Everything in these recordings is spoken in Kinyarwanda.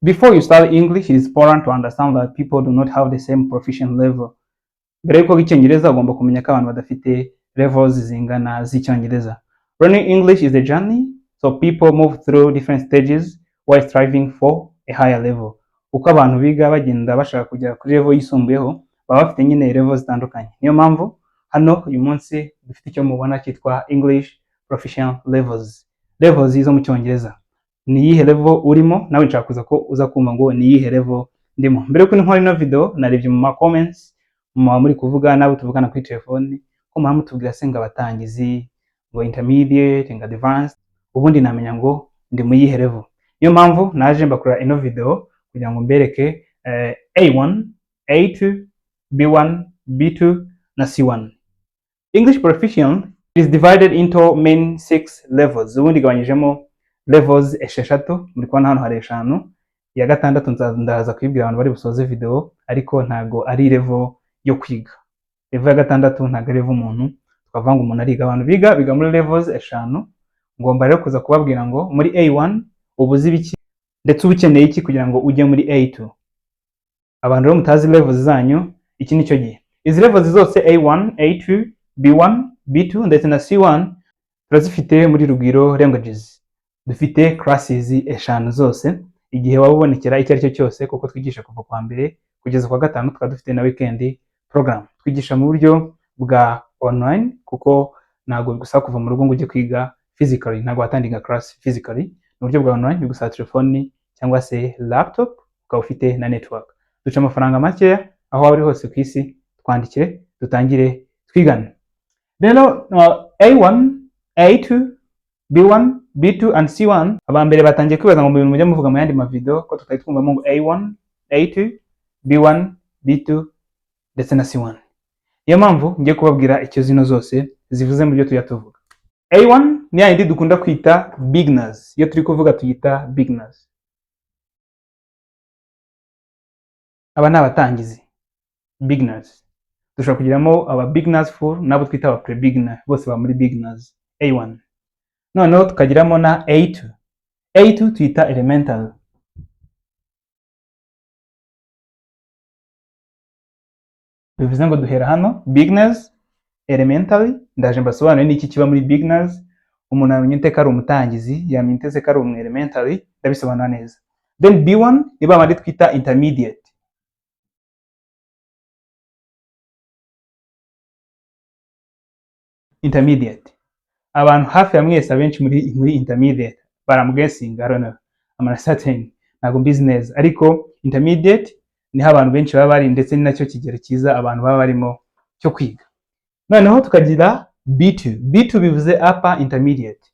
Before you start English, it is important to understand that people do not have the same proficient level. Mbere yuko Icyongereza, ugomba kumenya ko abantu badafite levels zingana z'Icyongereza. Learning English is a journey, so people move through different stages while striving for a higher level. Uko abantu biga bagenda bashaka kugera kuri level yisumbuyeho, baba bafite nyine level zitandukanye. Niyo mpamvu hano uyu munsi dufite icyo mubona cyitwa English Proficient Levels. Levels zo mu Cyongereza. Ni iyihe level urimo? Nawe nshaka kuza ko uza kumva ngo ni iyihe level ndimo. Mbere yuko nkora ino video, narebye mu ma comments muba muri kuvuga n'abo tuvugana kuri telefoni, ko muba mutubwira se ngo abatangizi, ngo intermediate, ngo advanced, ubundi namenya ngo ndi mu yihe level. Niyo mpamvu naje mbakora ino video kugira ngo mbereke A1, A2, B1, B2 na C1. English Proficient is divided into main six levels. Ubundi igabanyijemo levels esheshatu, muri kubona hano hari eshanu. Iya gatandatu ndaza kuyibwira abantu bari busoze video, ariko ntago ari level yo kwiga. Level ya gatandatu ntago ari level umuntu twavuga ngo umuntu ariga. Abantu biga biga muri levels eshanu. Ngomba rero kuza kubabwira ngo muri A1 uba uzi ibiki, ndetse uba ukeneye iki kugira ngo ujye muri A2. Abantu rero mutazi levels zanyu, iki nicyo gihe. Izi levels zose A1, A2, B1, B2 ndetse na C1 turazifite muri Rugwiro Languages. Dufite classes eshanu zose, igihe waba ubonekera icyo ari cyo cyose, kuko twigisha kuva kwa mbere kugeza kwa gatanu, tukaba dufite na weekend program. Twigisha mu buryo bwa online kuko ntabwo bigusaba kuva mu rugo ngo ujye kwiga physically, ntabwo watandinga class physically. Mu buryo bwa online bigusaba telefoni cyangwa se laptop, ukaba ufite na network. Duca amafaranga makeya aho waba uri hose ku isi, twandikire dutangire twigane. Rero A1, A2, B1, B2 and C1, aba mbere batangiye kwibaza ngo mu bintu mujya muvuga mu yandi mavideo ko tutari twumvamo ngo A1, A2, B1, B2 ndetse na C1. Niyo mpamvu ngiye kubabwira icyo zino zose zivuze mu byo tujya tuvuga. A1 ni ya yindi dukunda kwita beginners. Iyo turi kuvuga tuyita beginners. Aba ni abatangizi, beginners. Dushobora kugiramo aba beginners full n'abo twita aba pre-beginner, bose baba muri beginners A1. Noneho tukagiramo na A2. A2 tuyita elementary. Bivuze ngo duhera hano beginners, elementary, ndaje mbasobanurire n'iki kiba muri beginners. Umuntu yamenya ute ko ari umutangizi, yamenya ute ko ari umu elementary, ndabisobanura neza. Then B1 ni ba bandi twita intermediate. Intermediate. Abantu hafi ya mwese, abenshi muri intermediate, but I'm guessing, I don't know, I'm uncertain, ntabwo mbizi neza, ariko intermediate niho abantu benshi baba bari, ndetse ni nacyo kigero cyiza abantu baba barimo cyo kwiga. Noneho tukagira B2. B2 bivuze upper intermediate.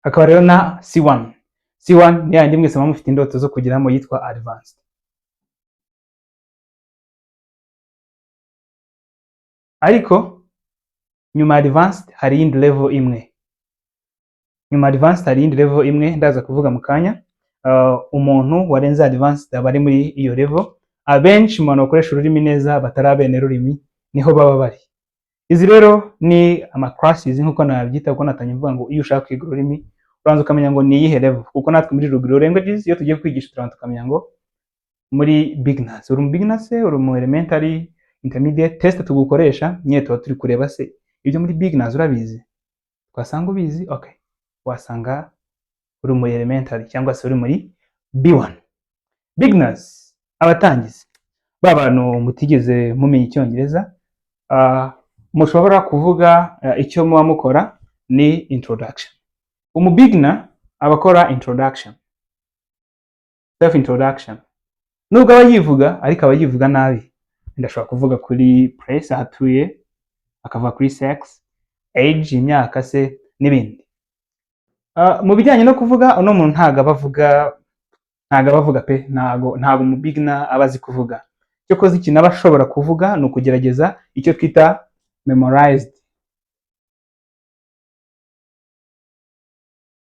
Hakaba rero na C1. C1 ni yandi mwese muba mufite indoto zo kugeramo yitwa advanced. Ariko nyuma ya advanced hari iyindi level imwe. Nyuma ya advanced hari iyindi level imwe ndaza kuvuga mu kanya. Umuntu warenze advanced aba ari muri iyo level. Abenshi mu bantu bakoresha ururimi neza batari abene rurimi niho baba bari. Izi rero ni ama classes nkuko nabyita, kuko natangiye mvuga ngo iyo ushaka kwiga ururimi uranza ukamenya ngo ni iyihe level, kuko natwe muri Rugwiro Languages iyo tugiye kwigisha turabanza tukamenya ngo muri beginners uri mu beginners se, uri mu elementary, intermediate. Test tugukoresha nyine tuba turi kureba se ibyo muri beginners urabizi, twasanga ubizi, okay, wasanga uri muri elementary cyangwa se uri muri B1. Beginners, abatangizi, ba bantu mutigeze mumenya Icyongereza, mushobora kuvuga icyo muba mukora ni introduction. Umu beginner aba akora introduction, self introduction. Nubwo aba yivuga, ariko aba yivuga nabi. Ndashobora kuvuga kuri place aho atuye, akavuga kuri sex, age, imyaka se n'ibindi. Mu bijyanye no kuvuga, uno muntu ntago aba avuga, ntago aba avuga pe, ntago umu beginner aba azi kuvuga. Cyokoze ikintu aba ashobora kuvuga ni ukugerageza icyo twita memorized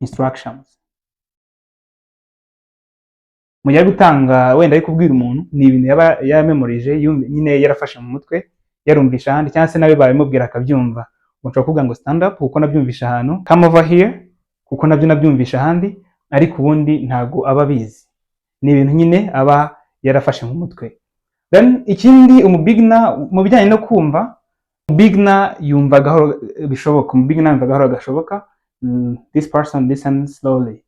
instructions. Mu gihe ari gutanga, wenda ari kubwira umuntu, ni ibintu yaba yamemorije, nyine yarafashe mu mutwe, Yarumvisha ahandi cyangwa se nawe babimubwira akabyumva. Ubwo nshobora kuvuga ngo "stand up" kuko nabyumvisha ahantu, "come over here" kuko nabyo nabyumvisha ahandi, ariko ubundi ntago aba abizi, ni ibintu nyine aba yarafashe mu mutwe. Then ikindi, umubeginner mu bijyanye no kumva, beginner yumva gahoro bishoboka, umubeginner yumva gahoro gashoboka. This person listens slowly.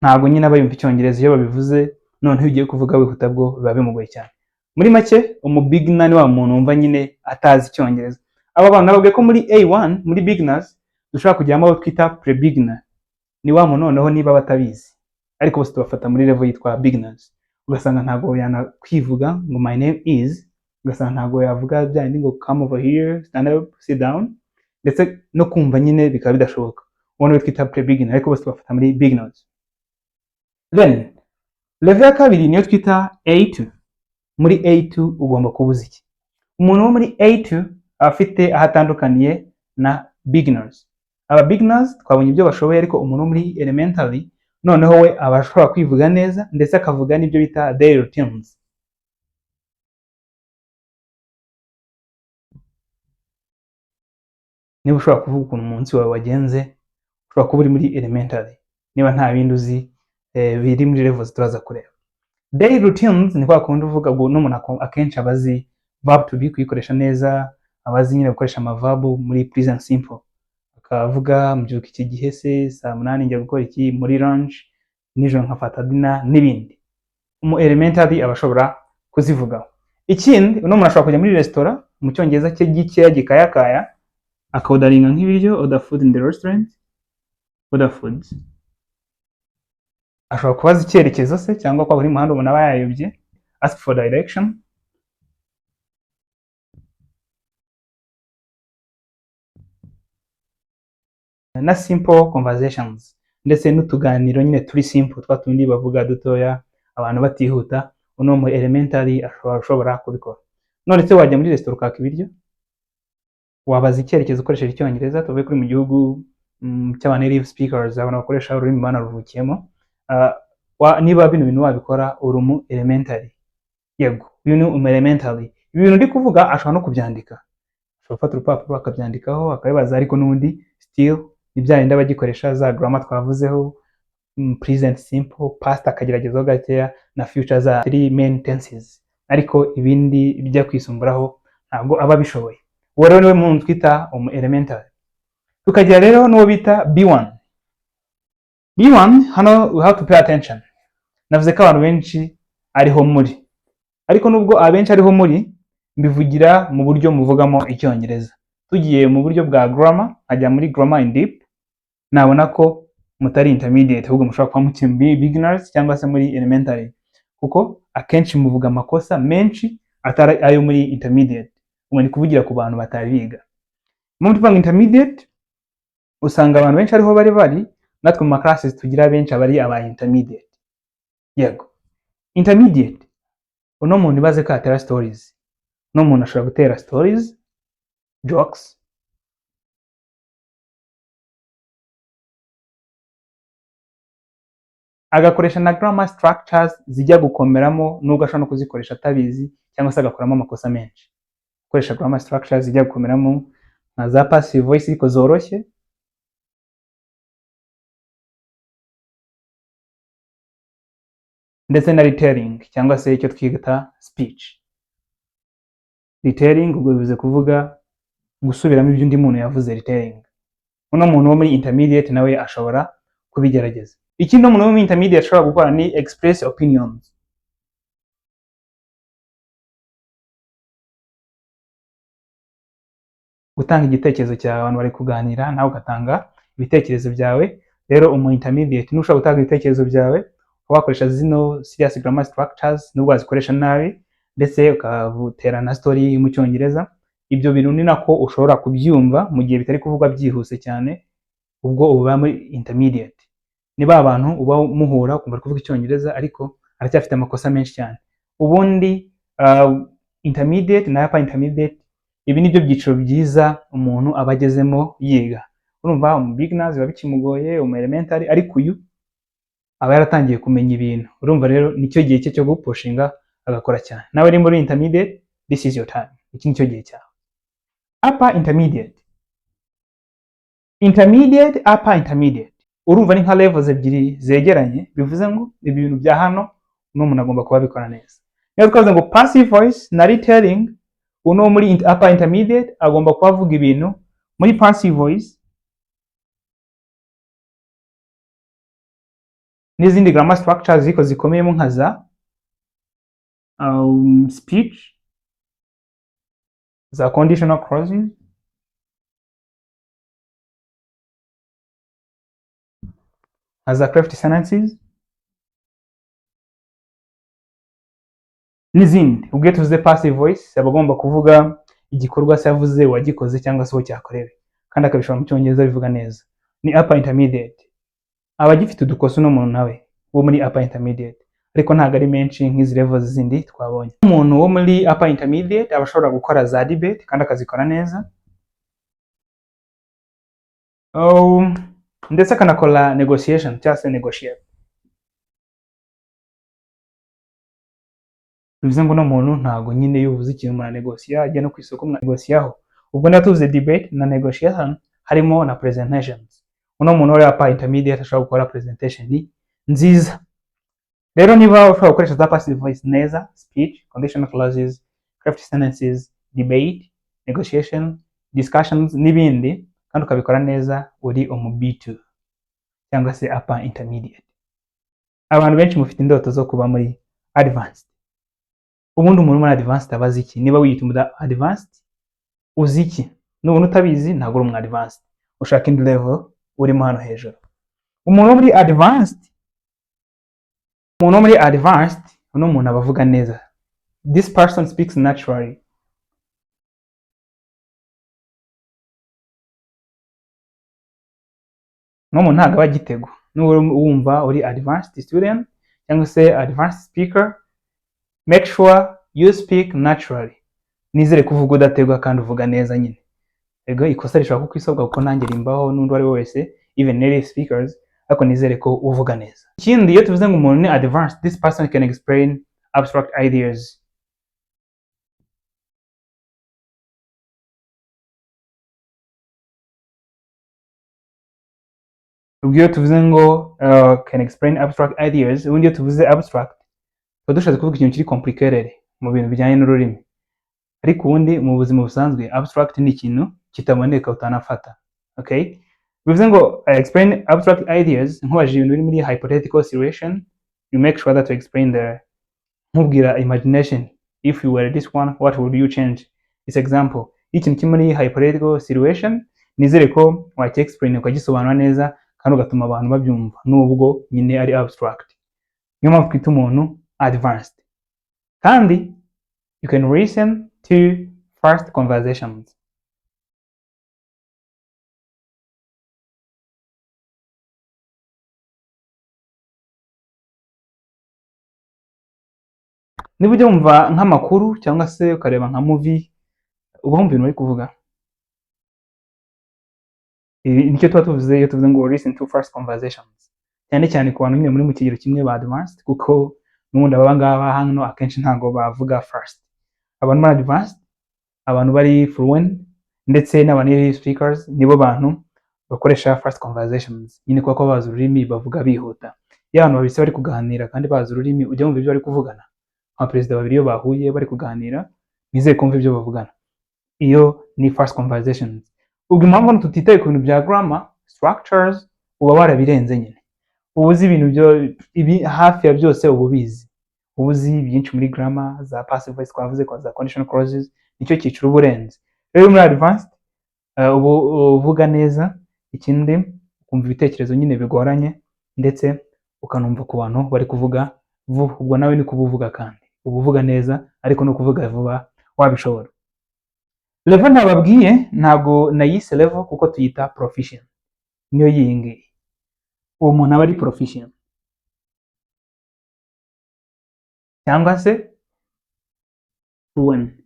Ntabwo nyine aba yumva icyongereza iyo babivuze, noneho iyo ugiye kuvuga wihuta bwo biba bimugoye cyane. Muri make, umubeginner ni wa muntu wumva nyine atazi icyongereza. Aba bantu nababwiye ko muri A1, muri beginners, dushobora kugiramo abo twita pre-beginner. Ni wa muntu noneho niba batabizi, ariko bose tubafata muri level yitwa beginners. Ugasanga ntabwo yanakwivuga ngo "my name is", ugasanga ntabwo yavuga bya bindi ngo "come over here", "stand up", "sit down", ndetse no kumva nyine bikaba bidashoboka. Uwo niwe twita pre-beginner, ariko bose tubafata muri beginners. Then level ya kabiri niyo twita A2. Muri A2 ugomba kuba uzi iki? Umuntu wo muri A2 aba afite aho atandukaniye na beginners. Aba beginners twabonye ibyo bashoboye, ariko umuntu wo muri elementary noneho we aba ashobora kwivuga neza, ndetse akavuga n'ibyo bita daily routines. Niba ushobora kuvuga ukuntu umunsi wawe wagenze, ushobora kuba uri muri elementary, niba nta bindi uzi biri muri levels turaza kureba. Daily routines ni kwa kundi uvuga ngo n'umuntu akenshi aba azi verb to be kuyikoresha neza, aba azi nyine gukoresha amaverb muri present simple, akavuga mbyuka iki gihe se saa 8, njya gukora iki muri lunch, nijoro nkafata dinner n'ibindi. Umu elementary aba ashobora kuzivugaho. Ikindi, uno muntu ashobora kujya muri resitora mu cyongereza cye gikeya gikayakaya, akaorderinga nk'ibiryo, order food in the restaurant, order food. Ashobora kubaza icyerekezo se, cyangwa kwa buri muhanda umuntu aba yayobye, ask for direction. Na simple conversations, ndetse n'utuganiro nyine turi simple, twa tundi bavuga dutoya abantu batihuta, uno mu elementary ashobora kubikora. None se wajya muri resitora ukaka ibiryo, wabaza icyerekezo ukoresheje icyongereza, tuvuge kuri mu gihugu cy'aba native speakers, abantu bakoresha ururimi banaruvukiyemo, niba bino bintu wabikora, uri umu elementary. Yego, uyu ni umu elementary. Ibi bintu ndi kuvuga ashobora no kubyandika, ashobora gufata urupapuro akabyandikaho akabibaza, ariko n'ubundi still ni bya bindi aba agikoresha za grammar twavuzeho, present simple, past akageragezaho gakeya, na future, za three main tenses, ariko ibindi bijya kwisumburaho ntabwo aba abishoboye. Uwo rero niwe muntu twita umu elementary. Tukagira rero n'uwo bita B1. B1 hano we have to pay attention. Navuze ko abantu benshi ariho muri, ariko nubwo abenshi ariho muri, mbivugira mu buryo muvugamo icyongereza. Tugiye mu buryo bwa grammar, nkajya muri grammar in deep, nabona ko mutari intermediate, ahubwo mushobora kuba mukiri muri beginners cyangwa se muri elementary, kuko akenshi muvuga amakosa menshi atari ayo muri intermediate. Ubwo ni kuvugira ku bantu batari biga. Mu tuvuga ngo intermediate, usanga abantu benshi ariho bari, natwe mu ma classes tugira benshi abari aba intermediate. Yego, intermediate, uno muntu ibaze ko yatera stories. Uno muntu ashobora gutera stories, jokes, agakoresha na grammar structures zijya gukomeramo, nubwo ashobora no kuzikoresha atabizi cyangwa se agakoramo amakosa menshi. Gukoresha grammar structures zijya gukomeramo nka za passive voice ariko zoroshye, ndetse na retelling cyangwa se icyo twita speech. Retelling ubwo bivuze kuvuga, gusubiramo ibyo undi muntu yavuze, retelling. Uno muntu wo muri intermediate nawe ashobora kubigerageza. Ikindi umuntu wo muri intermediate ashobora gukora ni express opinions. Gutanga igitekerezo cyawe, abantu bari kuganira nawe ugatanga ibitekerezo byawe. Rero umu intermediate niba ushobora gutanga ibitekerezo byawe, ukaba wakoresha zino serious grammar structures nubwo wazikoresha nabi, ndetse ukatera na story mu cyongereza, ibyo bintu ni nako ushobora kubyumva mu gihe bitari kuvugwa byihuse cyane, ubwo uba muri intermediate. Ni ba bantu uba muhura ukumva ari kuvuga icyongereza ariko aracyafite amakosa menshi cyane. Ubundi intermediate na upper intermediate, ibi ni byo byiciro byiza umuntu aba agezemo yiga. Urumva umu beginners biba bikimugoye, umu elementary, ariko uyu aba yaratangiye kumenya ibintu. Urumva rero nicyo gihe cye cyo gupushinga agakora cyane. Nawe uri muri intermediate, this is your time, iki nicyo gihe cyawe. Upper intermediate, intermediate, upper intermediate, urumva ni nka levels ebyiri zegeranye. Bivuze ngo ibi bintu bya hano uno muntu agomba kuba abikora neza. Niyo twavuze ngo passive voice na retelling, uno muri upper intermediate agomba kuba avuga ibintu muri passive voice n'izindi grammar structures ziko zikomeyemo nka za speech, za conditional clauses, nka za cleft sentences n'izindi. Ubwo iyo tuvuze passive voice, aba agomba kuvuga igikorwa se yavuze, uwagikoze cyangwa se uwo cyakorewe, kandi akabishobora mu Cyongereza bivuga neza. Ni upper intermediate. Aba agifite udukosa uno muntu nawe wo muri upper intermediate, ariko ntabwo ari menshi nk'izi levels zindi twabonye. Umuntu wo muri upper intermediate aba ashobora gukora za debate kandi akazikora neza, ndetse akanakora negotiation cyangwa se negotiate. Bivuze ngo uno muntu ntabwo nyine iyo uvuze ikintu muranegosiya, ajya no ku isoko mwanegosiyaho. Ubwo niba tuvuze debate na negotiation, harimo na presentations. Uno muntu wari upper intermediate ashobora gukora presentation nziza. Rero niba ushobora gukoresha za passive voice neza, speech, conditional clauses, cleft sentences, debate, negotiation, discussions n'ibindi, kandi ukabikora neza, uri umu B2 cyangwa se upper intermediate. Abantu benshi mufite indoto zo kuba muri advanced. Ubundi umuntu muri advanced aba azi iki? Niba wiyita umu advanced, uzi iki? Nubona utabizi, ntabwo uri umu advanced, ushaka indi level urimo hano hejuru. Umuntu wo muri advanced, uno muntu aba avuga neza. This person speaks naturally. Uno muntu ntabwo aba agitegwa. Nuba wumva uri advanced student cyangwa se advanced speaker, make sure you speak naturally. Nizere ko uvuga udategwa kandi uvuga neza nyine. Ego, ikosa rishobora kukwisobwa kuko nanjye rimbaho n'undi uwo ari we wese, even native speakers, ariko nizere ko uvuga neza. Ikindi, iyo tuvuze ngo umuntu ni advanced, this person can explain abstract ideas. Ubwo iyo tuvuze ngo can explain abstract ideas, ubundi iyo tuvuze abstract tuba dushatse kuvuga ikintu kiri complicated mu bintu bijyanye n'ururimi, ariko ubundi mu buzima busanzwe abstract ni ikintu kitaboneka, utanafata. Okay, bivuze ngo explain abstract ideas, nkubajije ibintu biri muri hypothetical situation, you make sure that you explain the nkubwira imagination, if you were this one, what would you change? This example, iyo ikintu kiri muri hypothetical situation, nizere ko waki explain, ukagisobanura neza kandi ugatuma abantu babyumva nubwo nyine ari abstract. Niyo mpamvu twita umuntu advanced. Kandi you can listen to fast conversations. Niba ujya wumva nk'amakuru cyangwa se ukareba nka movie, uba wumva ibintu bari kuvuga. Ibi nicyo tuba tuvuze iyo tuvuze ngo listen to fast conversations, cyane cyane ku bantu nyine muri mu kigero kimwe ba advanced, kuko n'ubundi aba ngaba hano akenshi ntabwo bavuga fast. Abantu muri advanced, abantu bari fluent ndetse n'aba native speakers nibo bantu bakoresha fast conversations nyine, kuko bazi ururimi bavuga bihuta. Iyo abantu babise bari kuganira kandi bazi ururimi, ujya wumva ibyo bari kuvugana. Nka perezida babiri iyo bahuye bari kuganira, nizere kumva ibyo bavugana. Iyo ni fast conversations. Ubwo impamvu hano tutitaye ku bintu bya grammar structures, uba warabirenze nyine, uba uzi ibintu byo ibi hafi ya byose, uba ubizi, uba uzi byinshi muri grammar, za passive voice twavuze, kwa za conditional clauses, nicyo cyiciro uba urenze. Rero muri advanced uba uvuga neza, ikindi ukumva ibitekerezo nyine bigoranye, ndetse ukanumva ku bantu bari kuvuga vuba. Ubwo nawe ni kuba uvuga kandi uba uvuga neza, ariko no kuvuga vuba wabishobora. Level ntababwiye, ntabwo nayise level kuko tuyita proficient, niyo yiyi ngiyi. Uwo muntu aba ari proficient cyangwa se fluent.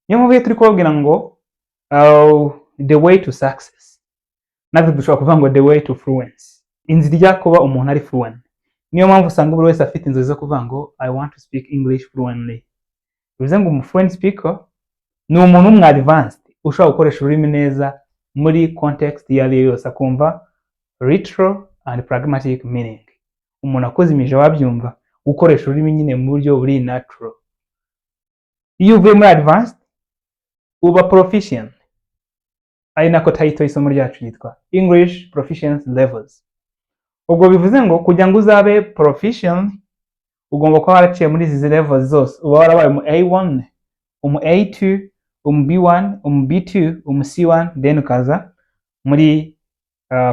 Niyo mpamvu iyo turi kubabwira ngo the way to success, natwe dushobora kuvuga ngo the way to fluency, inzira ijya kuba umuntu ari fluent. Niyo mpamvu usanga buri wese afite inzozi zo kuvuga ngo "I want to speak English fluently." Bivuze ngo umu fluent speaker ni umuntu w'umu advanced ushobora gukoresha ururimi neza muri context iyo ari yo yose, akumva literal and pragmatic meaning. Umuntu akozimije wabyumva, gukoresha ururimi nyine mu buryo buri natural. Iyo uvuye muri advanced uba proficient, ari nako title y'isomo ryacu yitwa English Proficiency Levels. Ubwo bivuze ngo kugira ngo uzabe proficient ugomba kuba waraciye muri izi levels zose, uba warabaye umu A1, umu A2, umu B1, umu B2, umu C1, then ukaza muri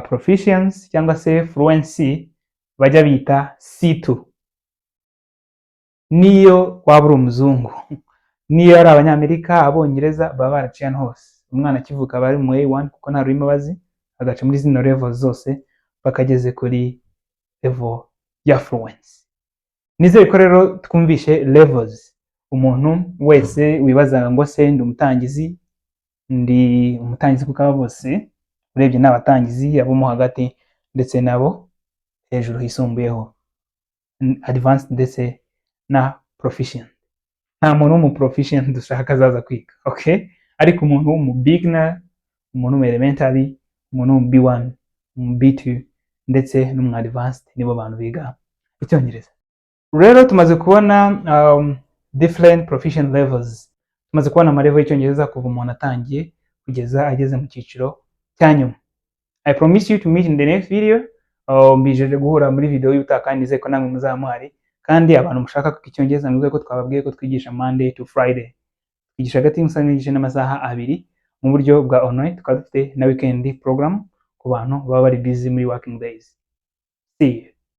proficiency cyangwa se fluency bajya bita C2. Niyo waba uri umuzungu, niyo ari Abanyamerika, Abongereza, baba baraciye hano hose. Umwana akivuka aba ari mu A1 kuko nta rurimi aba azi, agaca muri zino levels zose bakageze kuri level ya fluency. Nizere ko rero twumvishe levels. Umuntu wese wibaza ngo se ndi umutangizi, ndi umutangizi, kuko aba bose urebye ni abatangizi, abo mo hagati ndetse nabo hejuru hisumbuyeho, advanced ndetse na proficient. Nta muntu w'umu proficient dushaka azaza kwiga, okay? Ariko umuntu w'umu beginner, umuntu w'umu elementary, umuntu w'umu B1, umu B2 ndetse n'umu advanced nibo bantu biga Icyongereza. Rero tumaze kubona different proficient levels, tumaze kubona ama level y'Icyongereza kuva umuntu atangiye kugeza ageze mu cyiciro cya nyuma. I promise you to meet in the next video. Mbijeje guhura muri video y'ubutaha kandi nizeye ko namwe muzaba muhari. Kandi abantu mushaka kwiga Icyongereza, mwibuke ko twababwiye ko twigisha Monday to Friday, twigisha hagati y'amasaha n'igice n'amasaha 2 mu buryo bwa online, tukaba dufite na weekend program ku bantu baba bari busy muri working days. See you.